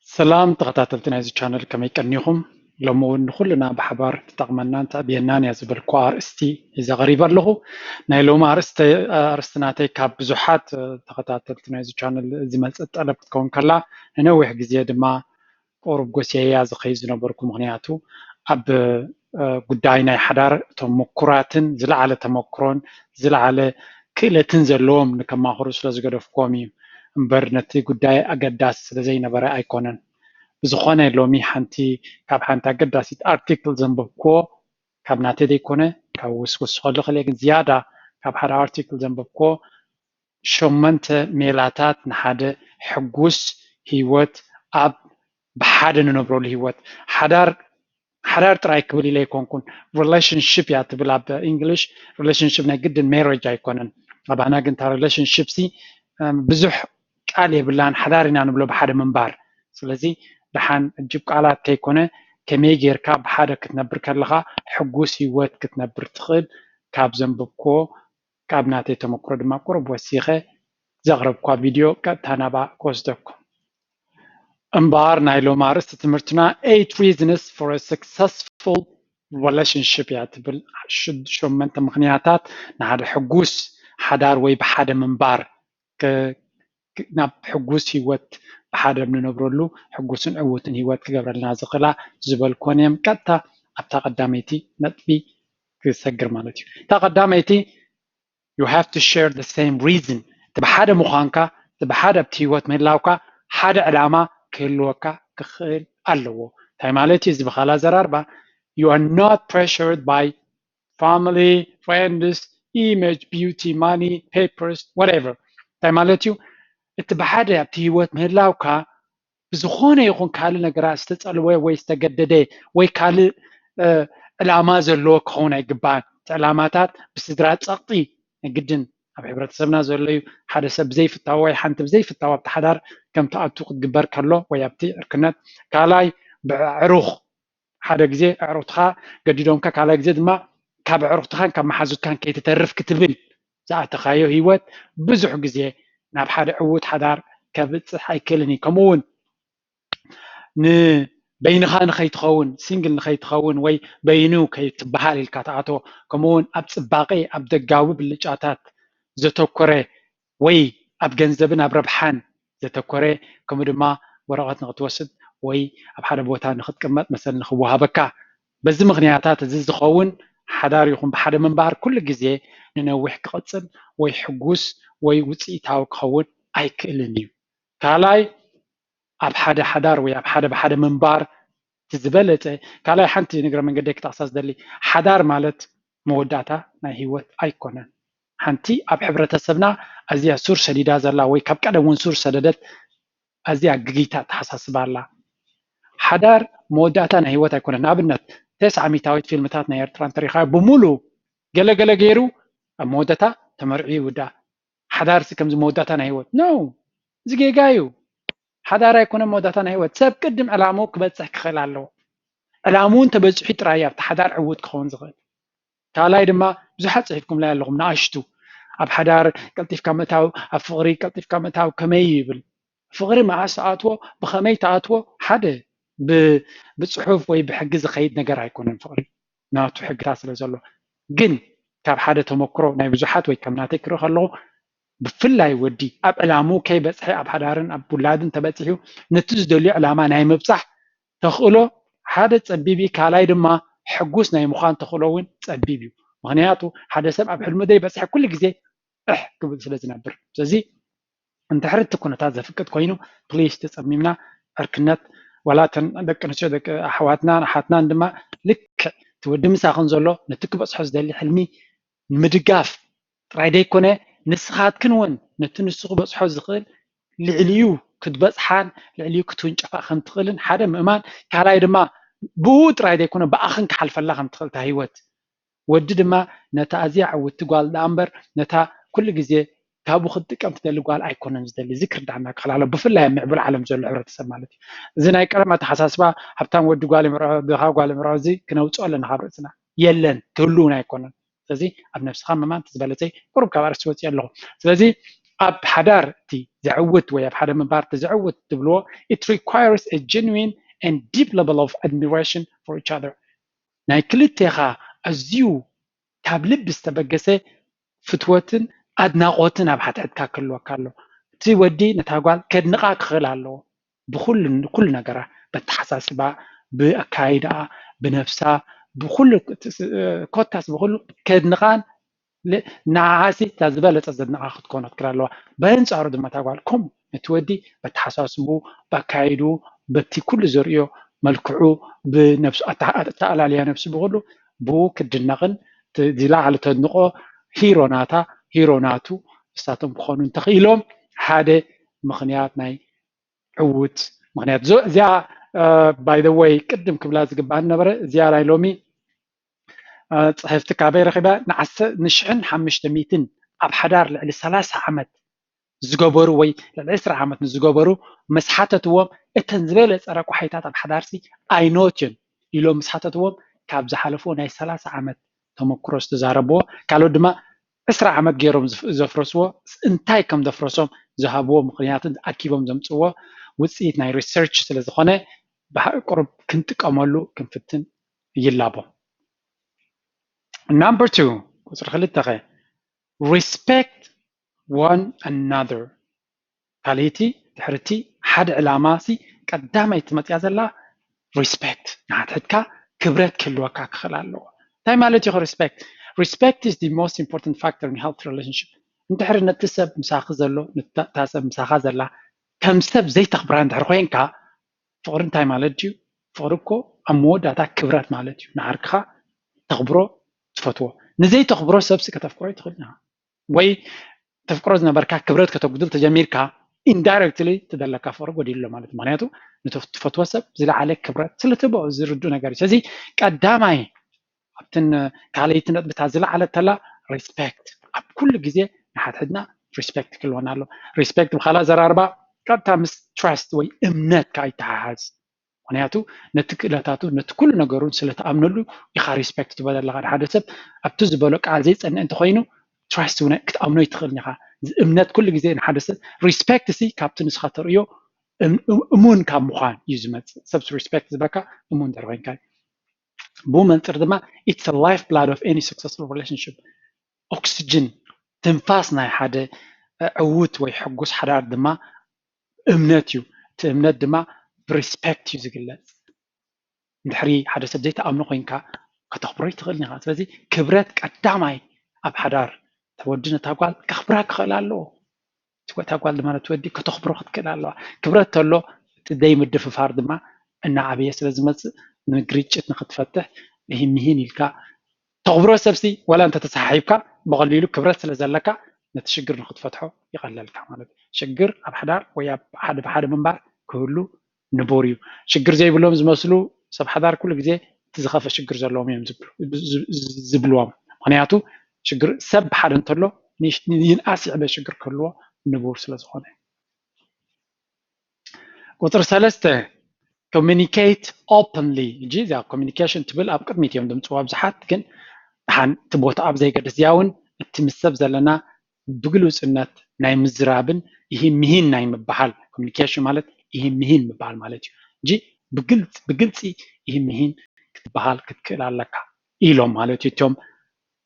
ሰላም ተኸታተልቲ ናይዚ ቻነል፣ ከመይ ቀኒኹም? ሎሚ እውን ንኹልና ብሓባር ትጠቕመናን ተዕብየናን እያ ዝበልኩ ኣርእስቲ ሒዘ ቀሪበ ኣለኹ። ናይ ሎሚ ኣርእስተ-፣ ኣርእስቲ ናተይ ካብ ብዙሓት ተኸታተልቲ ናይዚ ቻነል ዝመፅእ ጠለብ ክትከውን ከላ፣ ንነዊሕ ግዜ ድማ ቁሩብ ጎስየያ ዝኸይድ ዝነበርኩ፣ ምኽንያቱ ኣብ ጉዳይ ናይ ሓዳር እቶም ምኩራትን ዝለዓለ ተመክሮን ዝለዓለ ክእለትን ዘለዎም ንከማኽሩ ስለ ዝገደፍኩዎም እዩ እምበር ነቲ ጉዳይ ኣገዳሲ ስለ ዘይነበረ ኣይኮነን። ብዝኾነ ሎሚ ሓንቲ ካብ ሓንቲ ኣገዳሲት ኣርቲክል ዘንበብክዎ፣ ካብ ናተይ ዘይኮነ ካብ ውስውስ ከሎ ክልኤ ግን ዝያዳ ካብ ሓደ ኣርቲክል ዘንበብክዎ ሸመንተ ሜላታት ንሓደ ሕጉስ ህይወት ኣብ ብሓደ ንነብረሉ ህይወት ሓዳር ሓዳር ጥራይ ክብል ኢለ ኣይኮንኩን። ሪሌሽንሽፕ እያ ትብል ኣብ እንግሊሽ። ሪሌሽንሽፕ ናይ ግድን ሜሬጅ ኣይኮነን። ኣባና ግን እታ ሪሌሽንሽፕ ሲ ብዙሕ ቃል የብላን። ሓዳር ኢና ንብሎ ብሓደ ምንባር። ስለዚ ደሓን ዕጅብ ቃላት ከይኮነ ከመይ ጌርካ ብሓደ ክትነብር ከለኻ ሕጉስ ህይወት ክትነብር ትኽእል ካብ ዘንበብክዎ ካብ ናተይ ተመክሮ ድማ ቁሩብ ወሲኸ ዘቕረብኳ ቪድዮ ቀጥታ ናብኣ ክወስደኩም። እምበኣር ናይ ሎም ኣርእስቲ ትምህርትና eight reasons for a successful relationship እያ ትብል። ሸመንተ ምኽንያታት ንሓደ ሕጉስ ሓዳር ወይ ብሓደ ምንባር ናብ ሕጉስ ህይወት ብሓደ ንነብረሉ ሕጉስን ዕውትን ህይወት ክገብረልና ዝኽእላ ዝበልኮን እዮም። ቀጥታ ኣብታ ቀዳመይቲ ነጥቢ ክሰግር ማለት እዩ። እታ ቀዳመይቲ you have to share the same reason። እቲ ብሓደ ምዃንካ፣ እቲ ብሓደ ኣብቲ ህይወት ምህላውካ ሓደ ዕላማ ክህልወካ ክኽእል ኣለዎ። እንታይ ማለት እዩ? እዚ ብኻላ ዘራርባ you are not pressured by family, friends, image, beauty, money, papers, whatever። እንታይ ማለት እዩ? እቲ ብሓደ ኣብቲ ህይወት ምህላውካ ብዝኾነ ይኹን ካልእ ነገራት ዝተፀልወ ወይ ዝተገደደ ወይ ካልእ ዕላማ ዘለዎ ክኸውን ኣይግባእን። እቲ ዕላማታት ብስድራ ፀቕጢ ግድን ኣብ ሕብረተሰብና ዘሎ እዩ። ሓደ ሰብ ብዘይፍታው ወይ ሓንቲ ብዘይፍታው ኣብቲ ሓዳር ከም ትኣቱ ክትግበር ከሎ ወይ ኣብቲ ዕርክነት ካልኣይ ብዕሩኽ ሓደ ግዜ ኣዕሩኽትኻ ገዲዶምካ ካልኣይ ግዜ ድማ ካብ ኣዕሩኽትኻን ካብ መሓዙትካን ከይትተርፍ ክትብል ዝኣተኻዮ ህይወት ብዙሕ ግዜ ናብ ሓደ ዕዉት ሓዳር ከብፅሕ ኣይክእልን እዩ። ከምኡ እውን ንበይንኻ ንኸይትኸውን ሲንግል ንኸይትኸውን ወይ በይኑ ከይትበሃል ኢልካ ትኣቶ ከምኡ እውን ኣብ ፅባቐ ኣብ ደጋዊ ብልጫታት ዘተኮረ ወይ ኣብ ገንዘብን ኣብ ረብሓን ዘተኮረ ከምኡ ድማ ወረቐት ንክትወስድ ወይ ኣብ ሓደ ቦታ ንክትቅመጥ መሰል ንክወሃበካ በዚ ምኽንያታት እዚ ዝኸውን ሓዳር ይኹን ብሓደ ምንባር ኩሉ ግዜ ንነዊሕ ክቕፅል ወይ ሕጉስ ወይ ውፅኢታዊ ክኸውን ኣይክእልን እዩ። ካልኣይ ኣብ ሓደ ሓዳር ወይ ኣብ ሓደ ብሓደ ምንባር እቲ ዝበለፀ ካልኣይ ሓንቲ ንግረ መንገደይ ክጠቕሳ ዝደሊ ሓዳር ማለት መወዳእታ ናይ ህይወት ኣይኮነን። ሓንቲ ኣብ ሕብረተሰብና ኣዝያ ሱር ሰዲዳ ዘላ ወይ ካብ ቀደም እውን ሱር ሰደደት ኣዝያ ግግይታ ኣተሓሳስባ ኣላ። ሓዳር መወዳእታ ናይ ህይወት ኣይኮነን። ንኣብነት ተስዓ ሚታዊት ፊልምታት ናይ ኤርትራ እንተሪኻ ብምሉ ገለገለ ገይሩ ኣብ መወዳእታ ተመርዒ ይውዳእ። ሓዳርሲ ከምዚ መወዳእታ ናይ ህይወት ነው። እዚ ጌጋ እዩ። ሓዳር ኣይኮነ መወዳእታ ናይ ህይወት። ሰብ ቅድም ዕላምኡ ክበፅሕ ክኽእል ኣለዎ። ዕላምኡ እንተበፂሑ ጥራይ ኣብቲ ሓዳር ዕውት ክኸውን ዝኽእል። ካልኣይ ድማ ብዙሓት ፅሒፍኩምላይ ኣለኹም ንኣሽቱ ኣብ ሓዳር ቀልጢፍካ ምእታው ኣብ ፍቕሪ ቀልጢፍካ ምእታው ከመይ ይብል። ፍቕሪ መዓስ ተኣትዎ ብኸመይ ተኣትዎ ሓደ ብፅሑፍ ወይ ብሕጊ ዝኸይድ ነገር ኣይኮነን። ፍቕሪ ናቱ ሕግታት ስለ ዘሎ ግን ካብ ሓደ ተመክሮ ናይ ብዙሓት ወይ ከም ናተይ ክርኢ ከለኹ ብፍላይ ወዲ ኣብ ዕላምኡ ከይበፅሐ ኣብ ሓዳርን ኣብ ውላድን ተበፂሑ ነቲ ዝደልዮ ዕላማ ናይ ምብፃሕ ተኽእሎ ሓደ ፀቢብ እዩ። ካልኣይ ድማ ሕጉስ ናይ ምዃን ተኽእሎ እውን ፀቢብ እዩ። ምኽንያቱ ሓደ ሰብ ኣብ ሕልሙ ዘይበፅሐ ኩሉ ግዜ እሕ ክብል ስለ ዝነብር ስለዚ እንድሕሪ እቲ ኩነታት ዘፍቅድ ኮይኑ ፕሊስ ተፀሚምና ዕርክነት ዋላ እተን ደቂ ኣንስትዮ ደቂ ኣሕዋትናን ኣሓትናን ድማ ልክዕ እቲ ወዲ ምሳኽን ዘሎ ነቲ ክበፅሖ ዝደሊ ሕልሚ ንምድጋፍ ጥራይ ዘይኮነ ንስኻትክን እውን ነቲ ንሱ ክበፅሖ ዝኽእል ልዕሊኡ ክትበፅሓን ልዕሊኡ ክትውንጨፋ ከም ትኽእልን ሓደ ምእማን ካልኣይ ድማ ብኡ ጥራይ ዘይኮነ ብኣኽን ክሓልፈላ ከም ትኽእል እታ ህይወት ወዲ ድማ ነታ ኣዝያ ዕውቲ ጓል ደኣ እምበር ነታ ኩሉ ግዜ ካብኡ ክትጥቀም ትደሊ ጓል ኣይኮነን ዝደሊ። እዚ ክርዳእና ክኽእል ኣለዎ፣ ብፍላይ ኣብ ምዕቡል ዓለም ዘሎ ሕብረተሰብ ማለት እዩ። እዚ ናይ ቀደም ኣተሓሳስባ ሃብታም ወዲ ጓል ይምርዖ፣ ድኻ ጓል ይምርዖ፣ እዚ ክነውፅኦ ኣለና ካብ ርእስና። የለን፣ ክህሉ እውን ኣይኮነን። ስለዚ ኣብ ነብስኻ ምእማን እቲ ዝበለፀ እዩ። ቁሩብ ካብ ኣርእስቲ ወፂአ ኣለኹ። ስለዚ ኣብ ሓዳር እቲ ዘዕውት ወይ ኣብ ሓደ ምንባር እቲ ዘዕውት ትብልዎ it requires a genuine and deep level of admiration for each other ናይ ክልቴኻ ኣዝዩ ካብ ልቢ ዝተበገሰ ፍትወትን ኣድናቖትን ኣብ ሓትሕድካ ክህልወካ ኣሎ። እቲ ወዲ ነታ ጓል ከድንቓ ክኽእል ኣለዎ ብኩሉ ኩሉ ነገራ በተሓሳስባ ብኣካይዳኣ ብነፍሳ ብኩሉ ኮታስ ብኩሉ ከድንቓን ንዓዓሲ እታ ዝበለፀ ዘድንቓ ክትኮኖ ትክእል ኣለዋ። በንፃሩ ድማ እታ ጓል ከም ነቲ ወዲ በተሓሳስቡ በኣካይዱ በቲ ኩሉ ዘርእዮ መልክዑ ብነብሱ ኣተኣላልያ ነብሱ ብኩሉ ብኡ ክድነቕን ዝለዓለ ተድንቆ ሂሮ ናታ ሂሮ ናቱ ንሳቶም ክኾኑ እንተኽኢሎም ሓደ ምኽንያት ናይ ዕውት ምኽንያት እዚኣ by the way ቅድም ክብላ ዝግባእ ነበረ እዚኣ ናይ ሎሚ ፅሕፍቲ ካበይ ረኺባ ንዓሰ ንሽሕን ሓሙሽተ ሚእትን ኣብ ሓዳር ልዕሊ ሰላሳ ዓመት ዝገበሩ ወይ ልዕሊ ዕስራ ዓመት ንዝገበሩ ምስ ሓተትዎም እተን ዝበለፀ ረቋሒታት ኣብ ሓዳርሲ ኣይኖት እየን ኢሎም ምስ ሓተትዎም ካብ ዝሓለፍዎ ናይ ሰላሳ ዓመት ተመክሮ ዝተዛረብዎ ካልኦት ድማ ዕስራ ዓመት ገይሮም ዘፍረስዎ እንታይ ከም ዘፍረሶም ዝሃብዎ ምኽንያትን ኣኪቦም ዘምፅዎ ውፅኢት ናይ research ስለ ዝኾነ ቁሩብ ክንጥቀመሉ ክንፍትን ይላቦ። Number two ቁፅሪ ክልተ ኸ respect one another ካልኣይቲ ድሕርቲ ሓደ ዕላማ ሲ ቀዳማይ ትመፅያ ዘላ respect ንሓትሕድካ ክብረት ክህልወካ ክኽእል ኣለዎ። እንታይ ማለት እዩ respect? Respect is the most important factor in health relationship። እንድሕሪ ነቲ ሰብ ምሳኺ ዘሎ ነታ ሰብ ምሳኻ ዘላ ከም ሰብ ዘይተኽብራ እንድሕር ኮይንካ ፍቕሪ እንታይ ማለት ድዩ? ፍቕሪ እኮ ኣብ መወዳእታ ክብረት ማለት እዩ። ንዓርክኻ ተኽብሮ ትፈትዎ። ንዘይተኽብሮ ሰብሲ ከተፍቅሮ ይትኽእል ኢኻ። ወይ ተፍቅሮ ዝነበርካ ክብረት ከተጉድል ተጀሚርካ indirectly ትደለካ ፍቕሪ ጎዲሉ ኣሎ ማለት ምክንያቱ ንትፈትዎ ሰብ ዝለዓለ ክብረት ስለትቦ ዝርዱ ነገር እዩ። ስለዚ ቀዳማይ ኣብትን ካልኣይቲ ነጥብታት ዝለዓለ ተላ respect ኣብ ኩሉ ግዜ ንሓድሕድና respect ክህልወና ኣሎ። Respect ብካላ ዘራርባ ቀጥታ ምስ trust ወይ እምነት ከዓ ይተሓሓዝ። ምክንያቱ ነቲ ክእለታቱ ነቲ ኩሉ ነገሩን ስለትኣምነሉ ኢኻ respect ትበሎ ኣለኻ ንሓደ ሰብ ኣብቲ ዝበሎ ቃል ዘይፀንዕ እንተኮይኑ trust እውን ክትኣምኖ ኣይትኽእልን ኢኻ። እምነት ኩሉ ግዜ ንሓደ ሰብ respect ሲ ካብቲ ንስኻ ተርእዮ እሙን ካብ ምዃን እዩ ዝመፅእ። ሰብ respect ዝበካ እሙን እንድሕር ኮይንካ እዩ። ብኡ መንፅር ድማ it's life blood of any successful relationship oxygen ትንፋስ ናይ ሓደ ዕውት ወይ ሕጉስ ሓዳር ድማ እምነት እዩ። እቲ እምነት ድማ ብ respect እዩ ዝግለፅ። እንድሕሪ ሓደ ሰብ ዘይትኣምኖ ኮይንካ ከተኽብሮ ኣይትኽእልን ኢኻ። ስለዚ ክብረት ቀዳማይ ኣብ ሓዳር እቲ ወዲ ነታ ጓል ከኽብራ ክኽእል ኣለዎ። እታ ጓል ድማ ነቲ ወዲ ከተኽብሮ ክትክእል ኣለዋ። ክብረት ተሎ እቲ ዘይምድፍፋር ድማ እናዓበየ ስለ ዝመፅእ ንግርጭት ንክትፈትሕ ይህን ምሂን ኢልካ ተኽብሮ ሰብሲ ዋላ እንተተሰሓሒብካ ብቐሊሉ ክብረት ስለ ዘለካ ነቲ ሽግር ንክትፈትሖ ይቐለልካ ማለት እዩ። ሽግር ኣብ ሓዳር ወይ ኣብ ሓደ ብሓደ ምንባር ክህሉ ንቡር እዩ። ሽግር ዘይብሎም ዝመስሉ ሰብ ሓዳር ኩሉ ግዜ እቲ ዝኸፈ ሽግር ዘለዎም እዮም ዝብልዎም። ምክንያቱ ሽግር ሰብ ብሓደ እንተሎ ይንኣስ ይዕበ ሽግር ክህልዎ ንቡር ስለ ዝኾነ። ቁፅሪ ሰለስተ communicate openly። እጂ እዚኣ communication ትብል ኣብ ቅድሚት እዮም ድምፅዋ ብዙሓት ግን ደሓን እቲ ቦታ ኣብ ዘይገድስ እዚኣ እውን እቲ ምስ ሰብ ዘለና ብግሉፅነት ናይ ምዝራብን ይሂን ምሂን ናይ ምበሃል communication ማለት ይሂን ምሂን ምበሃል ማለት እዩ እንጂ ብግልፂ ብግልፂ ይሂን ምሂን ክትበሃል ክትክእል ኣለካ ኢሎም ማለት እዩ እቶም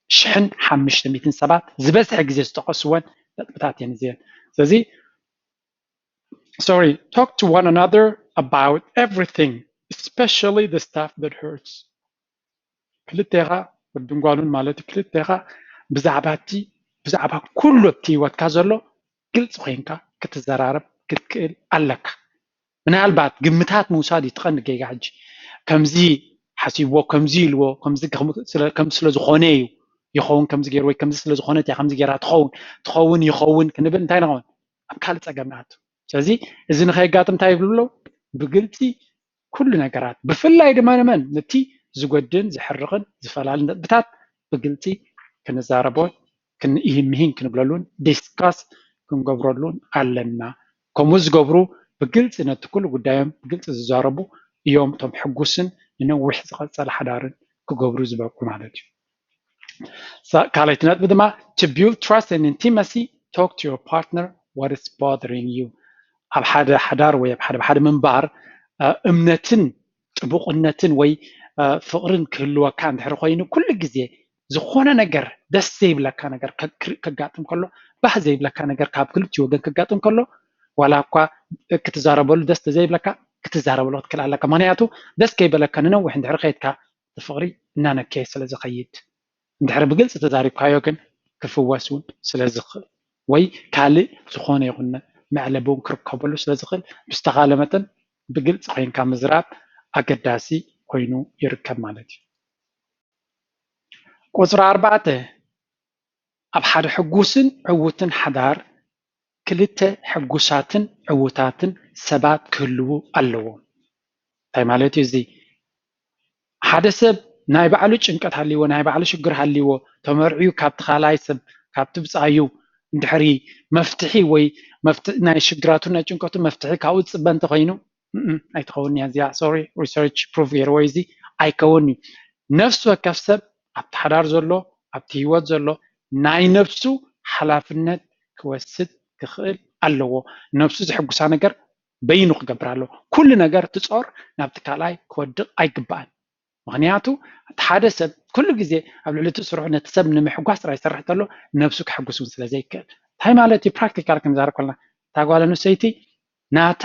ሽሕን ሓሙሽተ ሚእትን ሰባት ዝበዝሐ ግዜ ዝጠቀስወን ነጥብታት እየን እዚአን። ስለዚ sorry talk to one another about everything especially the stuff that hurts ክልቴኻ ወድን ጓሉን ማለት እዩ ክልቴኻ ብዛዕባ እቲ ብዛዕባ ኩሉ ኣብቲ ህይወትካ ዘሎ ግልፂ ኮይንካ ክትዘራረብ ክትክእል ኣለካ። ምናልባት ግምታት ምውሳድ እዩ ትቐንዲ ጌጋ ሕጂ ከምዚ ሓሲብዎ ከምዚ ኢልዎ ከምዚ ስለ ዝኾነ እዩ ይኸውን ከምዚ ገይሩ ወይ ከምዚ ስለ ዝኾነት እያ ከምዚ ገይራ ትኸውን ትኸውን ይኸውን ክንብል እንታይ ንኸውን ኣብ ካልእ ፀገም ንኣቱ። ስለዚ እዚ ንኸየጋጥም እንታይ ይብሉ ኣለዉ? ብግልፂ ኩሉ ነገራት ብፍላይ ድማ ንመን ነቲ ዝጎድን ዝሕርቕን ዝፈላልን ነጥብታት ብግልፂ ክንዛረቦ ክንኢህምሂን ክንብለሉን discuss ክንገብረሉን ኣለና። ከምኡ ዝገብሩ ብግልፂ ነቲ ኩሉ ጉዳዮም ብግልፂ ዝዛረቡ እዮም እቶም ሕጉስን ንነዊሕ ዝቐፀለ ሓዳርን ክገብሩ ዝበቁ ማለት እዩ። ካልኣይቲ ነጥቢ ድማ to build trust and intimacy talk to your partner what is bothering you. ኣብ ሓደ ሓዳር ወይ ኣብ ሓደ ሓደ ምንባር እምነትን ጥቡቕነትን ወይ ፍቕርን ክህልወካ እንድሕር ኮይኑ ኩሉ ግዜ ዝኾነ ነገር ደስ ዘይብለካ ነገር ከጋጥም ከሎ ባህ ዘይብለካ ነገር ካብ ክልቲ ወገን ክጋጥም ከሎ ዋላ እኳ ክትዛረበሉ ደስ ዘይብለካ ክትዛረበሉ ክትክእል ኣለካ። ምክንያቱ ደስ ከይበለካ ንነዊሕ እንድሕር ከይድካ እቲ ፍቕሪ እናነከየ ስለ ዝኸይድ እንድሕር ብግልፂ ተዛሪብካዮ ግን ክፍወስ እውን ስለ ዝኽእል ወይ ካልእ ዝኾነ ይኹን መዕለቢ እውን ክርከበሉ ስለ ዝኽእል ብዝተኻለ መጠን ብግልፂ ኮይንካ ምዝራብ ኣገዳሲ ኮይኑ ይርከብ ማለት እዩ። ቁፅሪ ኣርባዕተ ኣብ ሓደ ሕጉስን ዕውትን ሓዳር ክልተ ሕጉሳትን ዕውታትን ሰባት ክህልዉ ኣለዎም። እንታይ ማለት እዩ እዚ? ሓደ ሰብ ናይ ባዕሉ ጭንቀት ሃልይዎ ናይ ባዕሉ ሽግር ሃልይዎ ተመርዕዩ ካብቲ ካልኣይ ሰብ ካብቲ ብፃዩ እንድሕሪ መፍትሒ ወይ ናይ ሽግራቱ ናይ ጭንቀቱ መፍትሒ ካብኡ ዝፅበ እንተኮይኑ ኣይትኸውን እያ እዚኣ። ሶሪ ሪሰርች ፕሩፍ ገይርዎ እዚ ኣይከውን እዩ። ነፍሲ ወከፍ ሰብ ኣብቲ ሓዳር ዘሎ ኣብቲ ህይወት ዘሎ ናይ ነፍሱ ሓላፍነት ክወስድ ክኽእል ኣለዎ። ነፍሱ ዘሕጉሳ ነገር በይኑ ክገብር ኣለዎ። ኩሉ ነገር ትፆር ናብቲ ካልኣይ ክወድቕ ኣይግባእን። ምክንያቱ እቲ ሓደ ሰብ ኩሉ ግዜ ኣብ ልዕሊ እቲ ስርሑ ነቲ ሰብ ንምሕጓስ ጥራይ ይሰርሕ ተሎ ነብሱ ክሕጉስ እውን ስለ ዘይክእል። እንታይ ማለት እዩ? ፕራክቲካል ክንዛረብ ከለና እታ ጓል ኣንስተይቲ ናታ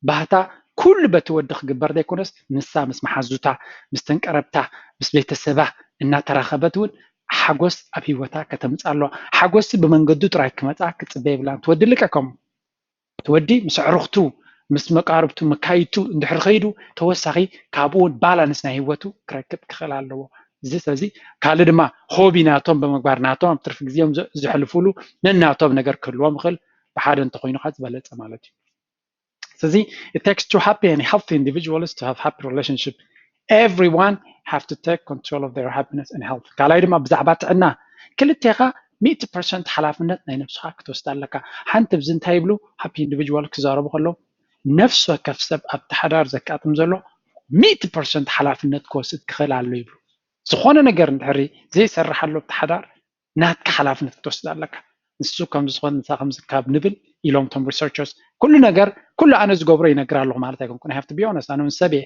ባህታ ኩሉ በቲ ወዲ ክግበር ዘይኮነስ ንሳ ምስ መሓዙታ ምስ ተንቀረብታ ምስ ቤተሰባ እናተራኸበት እውን ሓጎስ ኣብ ህይወታ ከተምፅእ ኣለዋ። ሓጎስ ብመንገዱ ጥራይ ክመፃ ክፅበ የብላን። ትወዲ ልቀ ከምኡ እቲ ወዲ ምስ ኣዕሩኽቱ ምስ መቃርብቱ መካይድቱ እንድሕር ከይዱ ተወሳኺ ካብኡ እውን ባላንስ ናይ ህይወቱ ክረክብ ክኽእል ኣለዎ። እዚ ስለዚ ካልእ ድማ ሆቢ ናቶም ብምግባር ናቶም ኣብ ትርፊ ግዜኦም ዘሕልፉሉ ነናቶም ነገር ክህልዎም ይኽእል ብሓደ እንተኮይኑ ከዓ ዝበለፀ ማለት እዩ። ስለዚ it takes two happy and healthy individuals to have happy relationship. Everyone have to take control of their happiness and health. ካልኣይ ድማ ብዛዕባ ጥዕና ክልቴኻ ሚእቲ ፐርሰንት ሓላፍነት ናይ ነብስኻ ክትወስድ ኣለካ። ሓንቲ ብዚ እንታይ ይብሉ ሃፒ ኢንዲቪጁዋል ክዛረቡ ከለዉ ነፍሲ ወከፍ ሰብ ኣብቲ ሓዳር ዘጋጥም ዘሎ ሚእቲ ፐርሰንት ሓላፍነት ክወስድ ክኽእል ኣሎ ይብሉ። ዝኾነ ነገር እንድሕሪ ዘይሰርሕ ኣሎ ኣብቲ ሓዳር ናትካ ሓላፍነት ክትወስድ ኣለካ። ንሱ ከም ዝኾን ንሳ ከም ዝካብ ንብል ኢሎም እቶም ሪሰርቸርስ። ኩሉ ነገር ኩሉ ኣነ ዝገብሮ ይነግር ኣለኹ ማለት ኣይኮንኩን። I have to be honest ኣነ እውን ሰብ እየ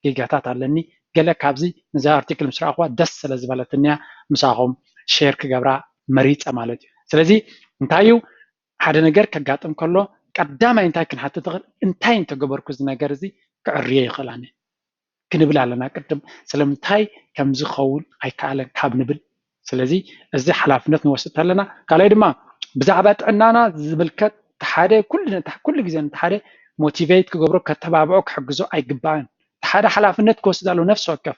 ጌጋታት ኣለኒ። ገለ ካብዚ ነዛ ኣርቲክል ምስ ረኣኹዋ ደስ ስለ ዝበለትኒ እያ ምሳኹም ሼር ክገብራ መሪፀ ማለት እዩ። ስለዚ እንታይ እዩ ሓደ ነገር ከጋጥም ከሎ ቀዳማይ እንታይ ክንሓትት ንኽእል እንታይ እንተገበርኩ እዚ ነገር እዚ ክዕርዮ ይኽእል ኣነ ክንብል ኣለና ቅድም ስለምንታይ ከም ዝኸውን ኣይከኣለን ካብ ንብል ስለዚ እዚ ሓላፍነት ንወስድ ኣለና ካልኣይ ድማ ብዛዕባ ጥዕናና ዝምልከት ሓደ ኩሉ ግዜ ሓደ ሞቲቬት ክገብሮ ከተባብዖ ክሕግዞ ኣይግባእን ሓደ ሓላፍነት ክወስድ ኣለዎ ነፍሲ ወከፍ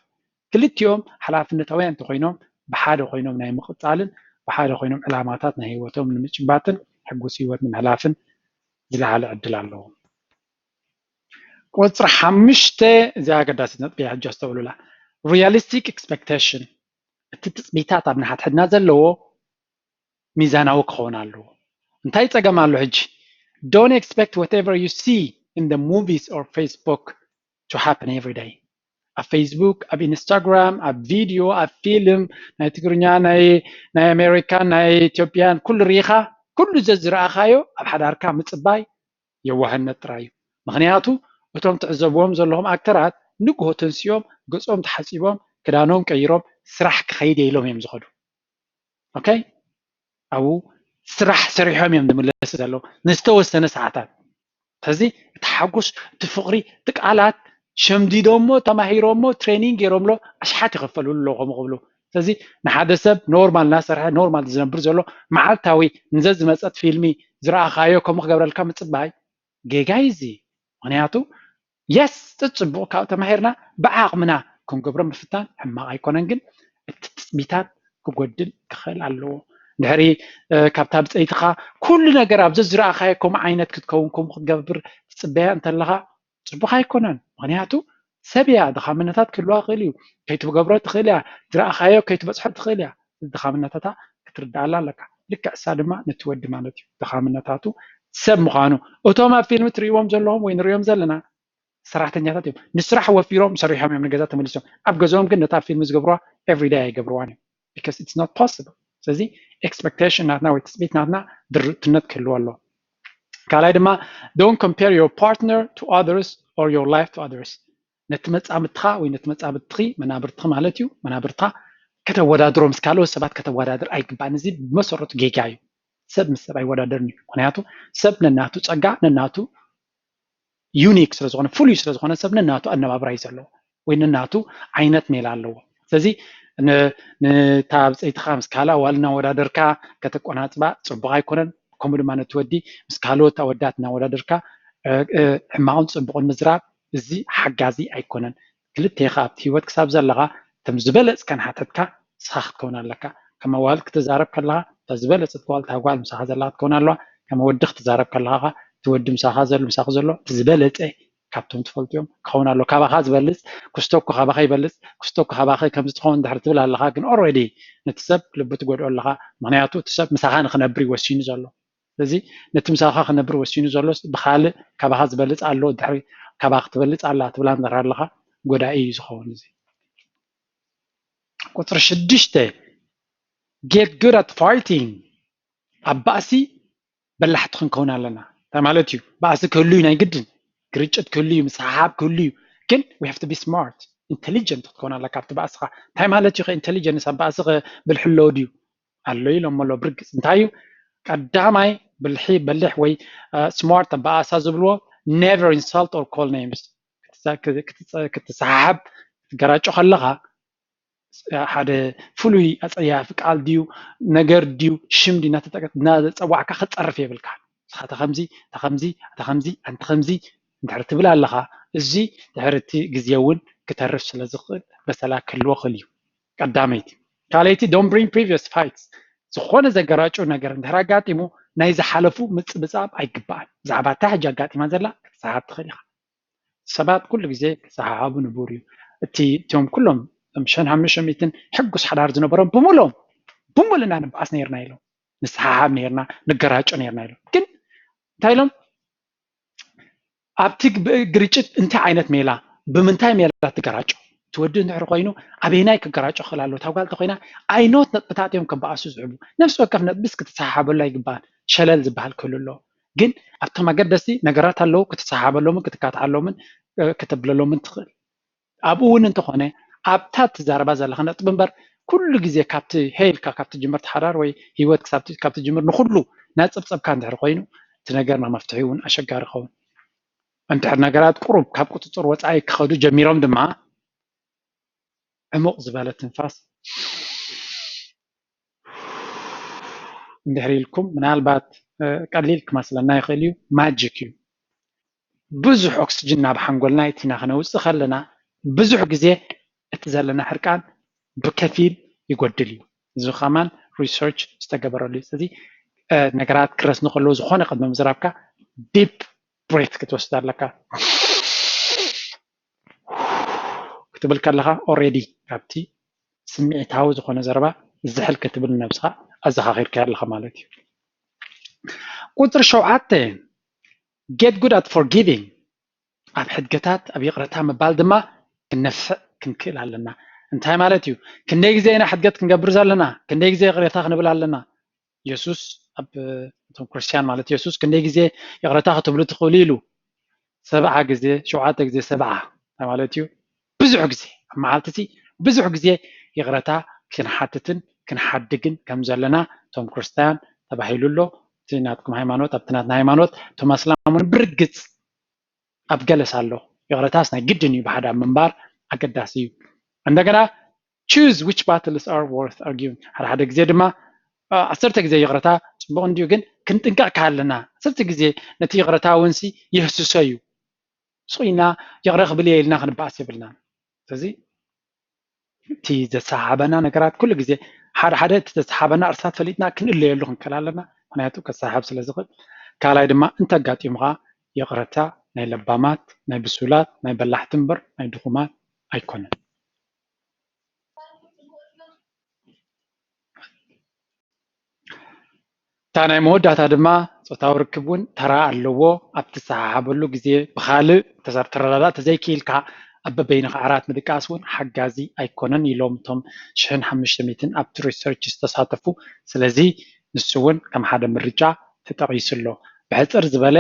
ክልቲኦም ሓላፍነታውያን እንተኮይኖም ብሓደ ኮይኖም ናይ ምቕፃልን ብሓደ ኮይኖም ዕላማታት ናይ ህይወቶም ንምጭባጥን ሕጉስ ህይወት ንምሕላፍን ዝለዓለ ዕድል ኣለዎም ቁፅሪ ሓሙሽተ እዚኣ ኣገዳሲት ነጥቢ እያ ሕጂ ኣስተውዕሉላ realistic expectation እቲ ትፅቢታት ኣብ ንሓድሕድና ዘለዎ ሚዛናዊ ክኸውን ኣለዎ እንታይ ፀገም ኣሎ ሕጂ don't expect whatever you see in the movies or Facebook to happen every day ኣብ ፌስቡክ ኣብ ኢንስታግራም ኣብ ቪድዮ ኣብ ፊልም ናይ ትግርኛ ናይ ኣሜሪካን ናይ ኢትዮጵያን ኩሉ ርኢኻ ኩሉ ዘዝረኣኻዮ ኣብ ሓዳርካ ምፅባይ የዋህነት ጥራይ እዩ ምክንያቱ እቶም ትዕዘብዎም ዘለኹም ኣክተራት ንግሆ ተንሲኦም ገፆም ተሓፂቦም ክዳኖም ቀይሮም ስራሕ ክኸይድ ኢሎም እዮም ዝኸዱ okay ኣብኡ ስራሕ ሰሪሖም እዮም ዝምለሱ ዘለዉ ንዝተወሰነ ሰዓታት ስለዚ እቲ ሓጎስ እቲ ፍቕሪ እቲ ቃላት ሸምዲዶሞ ተማሂሮሞ ትሬኒንግ ገይሮምሎ ኣሽሓት ይኸፈልሉ ኣለዉ ከምኡ ክብሉ ስለዚ ንሓደ ሰብ ኖርማል እናሰርሐ ኖርማል ዝነብር ዘሎ መዓልታዊ ንዘዝመፀት ፊልሚ ዝረኣኻዮ ከምኡ ክገብረልካ ምፅባይ ጌጋ እዩ እዚ ምክንያቱ የስ ፅፅቡቕ ካብ ተማሂርና ብዓቕምና ክንገብሮ ምፍታን ሕማቕ ኣይኮነን ግን እቲ ትፅቢታት ክጎድል ክኽእል ኣለዎ ድሕሪ ካብታ ብፀይትኻ ኩሉ ነገር ኣብዚ ዝረኣኻዮ ከምኡ ዓይነት ክትከውን ከምኡ ክትገብር ትፅበያ እንተለኻ ፅቡቕ ኣይኮነን ምክንያቱ ሰብ እያ ድኻምነታት ክህልዋ ክእል እዩ ከይትገብሮ ትኽእል እያ ዝረኣኻዮ ከይትበፅሖ ትኽእል እያ ድኻምነታታ ክትርዳኣላ ኣለካ ልክዕ እሳ ድማ ነቲ ወዲ ማለት እዩ ድኻምነታቱ ሰብ ምዃኑ እቶም ኣብ ፊልም ትርእይዎም ዘለኹም ወይ ንርእዮም ዘለና ሰራሕተኛታት እዮም ንስራሕ ወፊሮም ሰሪሖም እዮም ንገዛ ተመሊሶም ኣብ ገዝኦም ግን ነታ ፊልም ዝገብርዋ everyday ኣይገብርዋን እዮም because it's not possible ስለዚ expectation ናትና ወይ ትፅቢት ናትና ድርትነት ክህልዎ ኣለዎ። ካልኣይ ድማ don't compare your partner to others or your life to others። ነቲ መጻምድትኻ ወይ ነቲ መጻምድትኺ መናብርትኺ ማለት እዩ መናብርትኻ ከተወዳድሮ ምስ ካልኦት ሰባት ከተወዳድር ኣይግባእን። እዚ ብመሰረቱ ጌጋ እዩ። ሰብ ምስ ሰብ ኣይወዳደርን እዩ። ምክንያቱ ሰብ ነናቱ ጸጋ ነናቱ unique ስለዝኾነ ፍሉይ ስለዝኾነ ሰብ ነናቱ ኣነባብራ እዩ ዘለዎ ወይ ነናቱ ዓይነት ሜላ ኣለዎ። ስለዚ ንታ ብፀይትኻ ምስ ካልኣ ዋል እናወዳደርካ ከተቆናፅባ ፅቡቅ ኣይኮነን። ከምኡ ድማ ነቲ ወዲ ምስ ካልኦት ኣወዳት እናወዳደርካ ሕማቁን ፅቡቅን ምዝራብ እዚ ሓጋዚ ኣይኮነን። ክልቴኻ ኣብቲ ህይወት ክሳብ ዘለኻ እቶም ዝበለፅከን ሓተትካ ንስኻ ክትከውን ኣለካ። ከም ኣዋልድ ክትዛረብ ከለኻ እታ ዝበለፀት ጓል እታ ጓል ምሳኻ ዘላ ክትከውን ኣለዋ። ከም ወዲ ክትዛረብ ከለኻ እቲ ወዲ ምሳኻ ዘሎ ምሳኺ ዘሎ እቲ ዝበለፀ ካብቶም ትፈልጥዮም ክኸውን ኣሎ። ካባኻ ዝበልፅ ክስቶ እኮ ካባኻ ይበልፅ፣ ክስቶ እኮ ካባኺ ከምዚ ትኸውን ድሕሪ ትብል ኣለኻ። ግን already ነቲ ሰብ ልቢ ትጎድኦ ኣለኻ። ምክንያቱ እቲ ሰብ ምሳኻ ንክነብር እዩ ወሲኑ ዘሎ። ስለዚ ነቲ ምሳኻ ክነብር ወሲኑ ዘሎ ብካልእ ካባኻ ዝበልፅ ኣሎ ድሕሪ ካባኻ ትበልፅ ኣላ ትብላ እንድሕር ኣለኻ ጎዳኢ እዩ ዝኸውን። እዚ ቁፅሪ ሽዱሽተ get good at fighting። ኣብ ባእሲ በላሕቲ ክንከውን ኣለና። እንታይ ማለት እዩ? ባእሲ ክህሉ እዩ ናይ ግድን፣ ግርጭት ክህሉ እዩ፣ ምስሓሓብ ክህሉ እዩ። ግን we have to be smart, intelligent ክትከውን ኣለካ ኣብቲ ባእስኻ። እንታይ ማለት እዩ ከ intelligence? ኣብ ባእሲ ከ ብልሒ ኣለዎ ድዩ? ኣሎ ኢሎሞ ኣሎ ብርግፅ። እንታይ እዩ ቀዳማይ ብልሒ በሊሕ ወይ smart ኣበኣእሳ ዝብልዎ? Never insult or call names። ክትሰሓሓብ ክትገራጮ ከለኻ ሓደ ፍሉይ ኣፀያፊ ቃል ድዩ ነገር ድዩ ሽም ድዩ እናተፀዋዕካ ክትፀርፍ የብልካ። ንስኻ ተኸምዚ ተኸምዚ ተኸምዚ ኣንቲ ኸምዚ እንድሕር ትብል ኣለኻ፣ እዚ ድሕሪ እቲ ግዜ እውን ክተርፍ ስለ ዝኽእል በሰላ ክህልዎ ክእል እዩ። ቀዳመይቲ። ካልኣይቲ don't bring previous fights። ዝኾነ ዘገራጩ ነገር እንድሕር ኣጋጢሙ ናይ ዝሓለፉ ምፅብፃብ ኣይግባኣን። ብዛዕባ እታ ሕጂ ኣጋጢማ ዘላ ክትሰሓሓብ ትኽእል ኢኻ። ሰባት ኩሉ ግዜ ክሰሓሓቡ ንቡር እዩ። እቲ እቶም ኩሎም እቶም ሸን ሓሙሽተ ሚእትን ሕጉስ ሓዳር ዝነበሮም ብምሎም ብምልና ንበኣስ ነርና ኢሎም ንሰሓሓብ ነርና ንገራጮ ነርና ኢሎም ግን እንታይ ኢሎም ኣብቲ ግርጭት እንታይ ዓይነት ሜላ ብምንታይ ሜላ ትገራጮ ትወዲ እንድሕር ኮይኑ ኣበይናይ ክገራጮ ክእል ኣለዎ እታ ጓል ተኮይና ኣይኖት ነጥብታት እዮም ክበኣሱ ዝሕቡ ነፍሲ ወከፍ ነጥብስ ክትሰሓሓበሉ ኣይግባኣን ሸለል ዝበሃል ክህሉ ኣለዎ ግን ኣብቶም ኣገደስቲ ነገራት ኣለዉ ክትሰሓሓበሎምን ክትካትዓሎምን ክተብለሎምን ትኽእል ኣብኡ እውን እንተኾነ ኣብታ ትዛረባ ዘለኻ ነጥቢ እምበር ኩሉ ግዜ ካብቲ ሄ ኢልካ ካብ ትጅምር ትሓዳር ወይ ሂወት ክሳብ ካብ ትጅምር ንኩሉ ናፀብፀብካ እንድሕር ኮይኑ እቲ ነገር ናይ መፍትሒ እውን ኣሸጋሪ ይኸውን። እንድሕር ነገራት ቁሩብ ካብ ቁፅፅር ወፃኢ ክኸዱ ጀሚሮም ድማ ዕሙቕ ዝበለ ትንፋስ እንድሕር ኢልኩም ምናልባት ቀሊል ክመስለና ይኽእል እዩ፣ ማጂክ እዩ። ብዙሕ ኦክስጅን ናብ ሓንጎልና ይእቲና ክነውፅእ ከለና ብዙሕ ግዜ እቲ ዘለና ሕርቃን ብከፊል ይጎድል እዩ። እዚ ከማን ሪሰርች ዝተገበረሉ እዩ። ስለዚ ነገራት ክረስኑ ከለዉ ዝኾነ ቅድሚ ምዝራብካ ዲፕ ብሬት ክትወስድ ኣለካ። ክትብል ከለኻ ኦሬዲ ካብቲ ስምዒታዊ ዝኾነ ዘረባ ዝሕል ክትብል ንነብስኻ ኣዘኻኺርካዮ ኣለኻ ማለት እዩ። ቁፅሪ ሸውዓተ get good at forgiving ኣብ ሕድገታት ኣብ ይቕረታ ምባል ድማ ክነፍዕ ክንክእል ኣለና። እንታይ ማለት እዩ? ክንደይ ግዜ ኢና ሕድገት ክንገብር ዘለና? ክንደይ ግዜ ይቕሬታ ክንብል ኣለና? የሱስ ኣብ እቶም ክርስትያን ማለት የሱስ ክንደይ ግዜ ይቕረታ ክትብሉ ትኽእሉ ኢሉ ሰብዓ ግዜ ሸውዓተ ግዜ ሰብዓ ማለት እዩ ብዙሕ ግዜ ኣብ መዓልቲ እዚ ብዙሕ ግዜ ይቕረታ ክንሓትትን ክንሓድግን ከም ዘለና እቶም ክርስትያን ተባሂሉ ኣሎ እቲ ናትኩም ሃይማኖት ኣብቲ ናትና ሃይማኖት እቶም ኣስላም እውን ብርግፅ ኣብ ገለስ ኣሎ ይቕረታስ ናይ ግድን እዩ ብሓደ ኣብ ምንባር ኣገዳሲ እዩ እንደገና choose which battles are worth arguing ሓደ ሓደ ግዜ ድማ ዓሰርተ ግዜ ይቕረታ ፅቡቕ እንድዩ ግን ክንጥንቀቕ ኣለና ዓሰርተ ግዜ ነቲ ይቕረታ እውንሲ ይህስሶ እዩ ስቑ ኢና ይቕረ ክብል እየ ኢልና ክንበኣስ የብልናን ስለዚ እቲ ዘሰሓሓበና ነገራት ኩሉ ግዜ ሓደ ሓደ እቲ ዘሰሓበና እርሳት ፈሊጥና ክንእለየሉ ክንክእል ኣለና ምክንያቱ ከሰሓብ ስለ ዝኽእል ካልኣይ ድማ እንተጋጢሙኻ ይቕረታ ናይ ለባማት ናይ ብሱላት ናይ በላሕቲ እምበር ናይ ድኹማት ኣይኮነን እታ ናይ መወዳእታ ድማ ፆታዊ ርክብ እውን ተራ ኣለዎ ኣብ ትሰሓሓበሉ ግዜ ብካልእ ተረዳዳእ ተዘይክኢልካ ኣብ በበይንኻ ዓራት ምድቃስ እውን ሓጋዚ ኣይኮነን ኢሎም እቶም ሽሕን ሓሙሽተ ሚእትን ኣብቲ ሪሰርች ዝተሳተፉ። ስለዚ ንሱ እውን ከም ሓደ ምርጫ ተጠቒሱ ኣሎ። ብሕፅር ዝበለ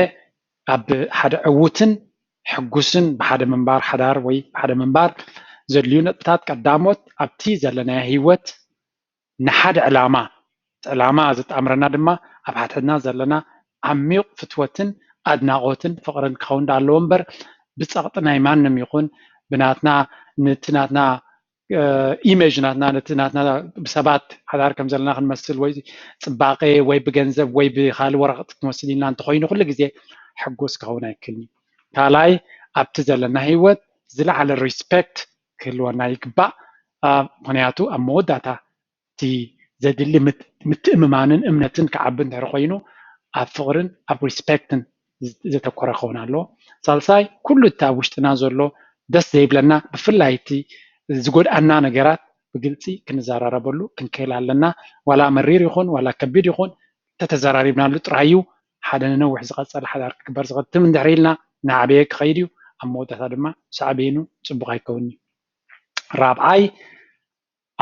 ኣብ ሓደ ዕዉትን ሕጉስን ብሓደ ምንባር ሓዳር ወይ ብሓደ ምንባር ዘድልዩ ነጥብታት ቀዳሞት ኣብቲ ዘለናዮ ህይወት ንሓደ ዕላማ እቲ ዕላማ ዘጣምረና ድማ ኣብ ሓድሕድና ዘለና ዓሚቕ ፍትወትን ኣድናቖትን ፍቕርን ክኸውን ዳ ኣለዎ እምበር ብፀቕጢ ናይ ማንም ይኹን ብናትና ነቲ ናትና ኢሜጅ ናትና ነቲ ናትና ብሰባት ሓዳር ከም ዘለና ክንመስል ወይ ፅባቐ ወይ ብገንዘብ ወይ ብካልእ ወረቐት ክትመስል ኢልና እንተኮይኑ ኩሉ ግዜ ሕጉስ ክኸውን ኣይክልን እዩ። ካልኣይ ኣብቲ ዘለና ህይወት ዝለዓለ ሪስፔክት ክህልወና ይግባእ። ምክንያቱ ኣብ መወዳእታ እቲ ዘድሊ ምትእምማንን እምነትን ክዓቢ እንድሕር ኮይኑ ኣብ ፍቕርን ኣብ ሪስፔክትን ዘተኮረ ክኸውን ኣለዎ። ሳልሳይ ኩሉ እቲ ኣብ ውሽጥና ዘሎ ደስ ዘይብለና ብፍላይ እቲ ዝጎድኣና ነገራት ብግልፂ ክንዘራረበሉ ክንክእል ኣለና። ዋላ መሪር ይኹን ዋላ ከቢድ ይኹን እንተተዘራሪብናሉ ጥራይ እዩ ሓደ ንነዊሕ ዝቐፀለ ሓዳር ክግበር ዝኽእል። ትም እንድሕር ኢልና እናዓበየ ክኸይድ እዩ። ኣብ መወዳእታ ድማ ሳዕቤኑ ፅቡቕ ኣይከውን እዩ። ራብዓይ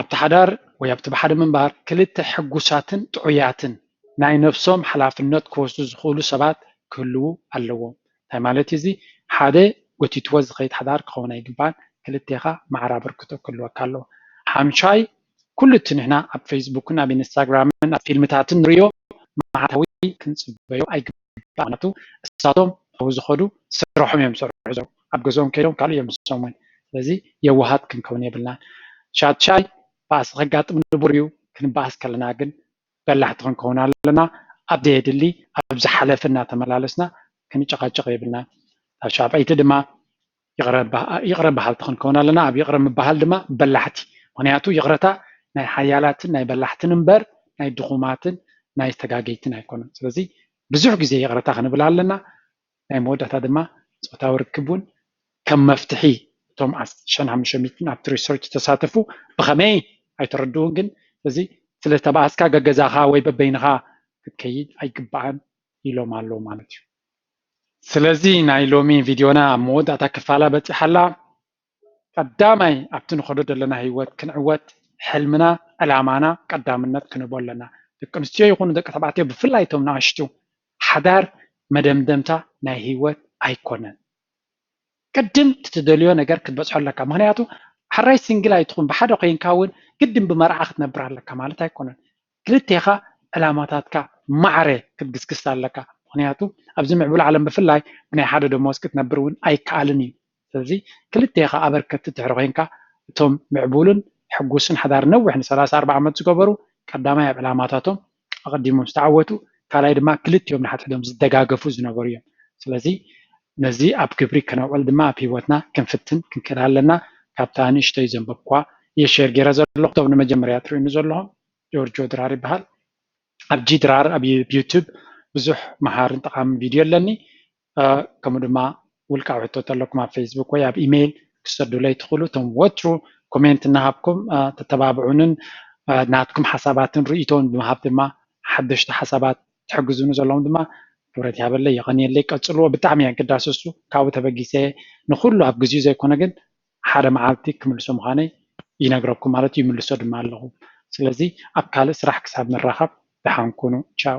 ኣብቲ ሓዳር ወይ ኣብቲ ብሓደ ምንባር ክልተ ሕጉሳትን ጥዑያትን ናይ ነብሶም ሓላፍነት ክወስዱ ዝኽእሉ ሰባት ክህልዉ ኣለዎም። እንታይ ማለት እዩ እዚ? ሓደ ጎቲትዎ ዝኸይድ ሓዳር ክኸውን ኣይግባን። ክልቴኻ ማዕረ ኣበርክቶ ክህልወካ ኣለዎ። ሓምሻይ ኩሉ እቲ ንሕና ኣብ ፌስቡክን ኣብ ኢንስታግራምን ኣብ ፊልምታትን ንሪኦ መዓልታዊ ክንፅበዮ ኣይግባን። ምክንያቱ እሳቶም ኣብኡ ዝኸዱ ስርሖም እዮም ዝሰርሑ ዘለዉ ኣብ ገዝኦም ከይዶም ካልእ እዮም ዝሰሙን። ስለዚ የዋሃት ክንከውን የብልናን። ሻድሻይ ባእሲ ከጋጥም ንቡር እዩ። ክንበኣስ ከለና ግን በላሕቲ ክንከውን ኣለና። ኣብ ዘየድሊ ኣብ ዝሓለፈ እናተመላለስና ክንጨቃጨቅ የብልናን። ሻብዐይቲ ድማ ይቕረ በሃልቲ ክንከውን ኣለና። ኣብ ይቕረ ምበሃል ድማ በላሕቲ። ምክንያቱ ይቕረታ ናይ ሓያላትን ናይ በላሕትን እምበር ናይ ድኹማትን ናይ ዝተጋገይትን ኣይኮነን። ስለዚ ብዙሕ ግዜ ይቕረታ ክንብል ኣለና። ናይ መወዳእታ ድማ ፆታዊ ርክብ እውን ከም መፍትሒ እቶም ሸን ሓሙሽተ ሚእትን ኣብቲ ሪሰርች ዝተሳተፉ ብኸመይ ኣይተረድኡን ግን እዚ ስለ ዝተባኣስካ ገገዛኻ ወይ በበይንኻ ክትከይድ ኣይግባኣን ኢሎም ኣለዉ ማለት እዩ። ስለዚ ናይ ሎሚ ቪድዮና ኣብ መወዳእታ ክፋላ በፂሓላ። ቀዳማይ ኣብቲ ንኸዶ ዘለና ህይወት ክንዕወት ሕልምና ዕላማና ቀዳምነት ክንህቦ ኣለና። ደቂ ኣንስትዮ ይኹኑ ደቂ ተባዕትዮ ብፍላይ እቶም ንኣሽቱ ሓዳር መደምደምታ ናይ ህይወት ኣይኮነን። ቅድም ትትደልዮ ነገር ክትበፅሖ ኣለካ። ምክንያቱ ሓራይ ሲንግል ኣይትኹን ብሓደ ኮይንካ እውን ግድን ብመርዓ ክትነብር ኣለካ ማለት ኣይኮነን። ክልቴኻ ዕላማታትካ ማዕረ ክትግስግስ ኣለካ። ምክንያቱ ኣብዚ ምዕቡል ዓለም ብፍላይ ብናይ ሓደ ደሞዝ ክትነብር እውን ኣይከኣልን እዩ። ስለዚ ክልቴኻ ኣበርከቲ ድሕሪ ኮይንካ እቶም ምዕቡልን ሕጉስን ሓዳር ነዊሕ ንሰላሳ ኣርባዓ ዓመት ዝገበሩ ቀዳማይ ኣብ ዕላማታቶም ኣቐዲሞም ዝተዓወቱ ካልኣይ ድማ ክልቲኦም ንሓድሕዶም ዝደጋገፉ ዝነበሩ እዮም። ስለዚ ነዚ ኣብ ግብሪ ከነውዕል ድማ ኣብ ህይወትና ክንፍትን ክንክእል ኣለና። ካብታ ንእሽተይ ዘንበብኳ እየ ሸር ገይረ ዘለኹ እቶም ንመጀመርያ ትርእዩኒ ዘለኹም ጆርጆ ድራር ይበሃል። ኣብ ጂ ድራር ኣብ ዩቱብ ብዙሕ መሃርን ጠቃሚ ቪድዮ ኣለኒ። ከምኡ ድማ ውልቃዊ ሕቶ ተለኩም ኣብ ፌስቡክ ወይ ኣብ ኢሜይል ክሰዱለይ ትኽእሉ። እቶም ወትሩ ኮሜንት እናሃብኩም ተተባብዑንን ናትኩም ሓሳባትን ርእይቶን ብምሃብ ድማ ሓደሽቲ ሓሳባት ትሕግዙኒ ዘለኹም ድማ ክብረት ይሃበለይ የቐንየለይ። ቀፅልዎ። ብጣዕሚ እየ ግዳሰሱ ካብኡ ተበጊሰ ንኩሉ ኣብ ግዚኡ ዘይኮነ ግን ሓደ መዓልቲ ክምልሶ ምዃነይ ይነግረኩም ማለት እዩ። ይምልሶ ድማ ኣለኹ። ስለዚ ኣብ ካልእ ስራሕ ክሳብ ንራኸብ ደሓን ኩኑ። ቻው።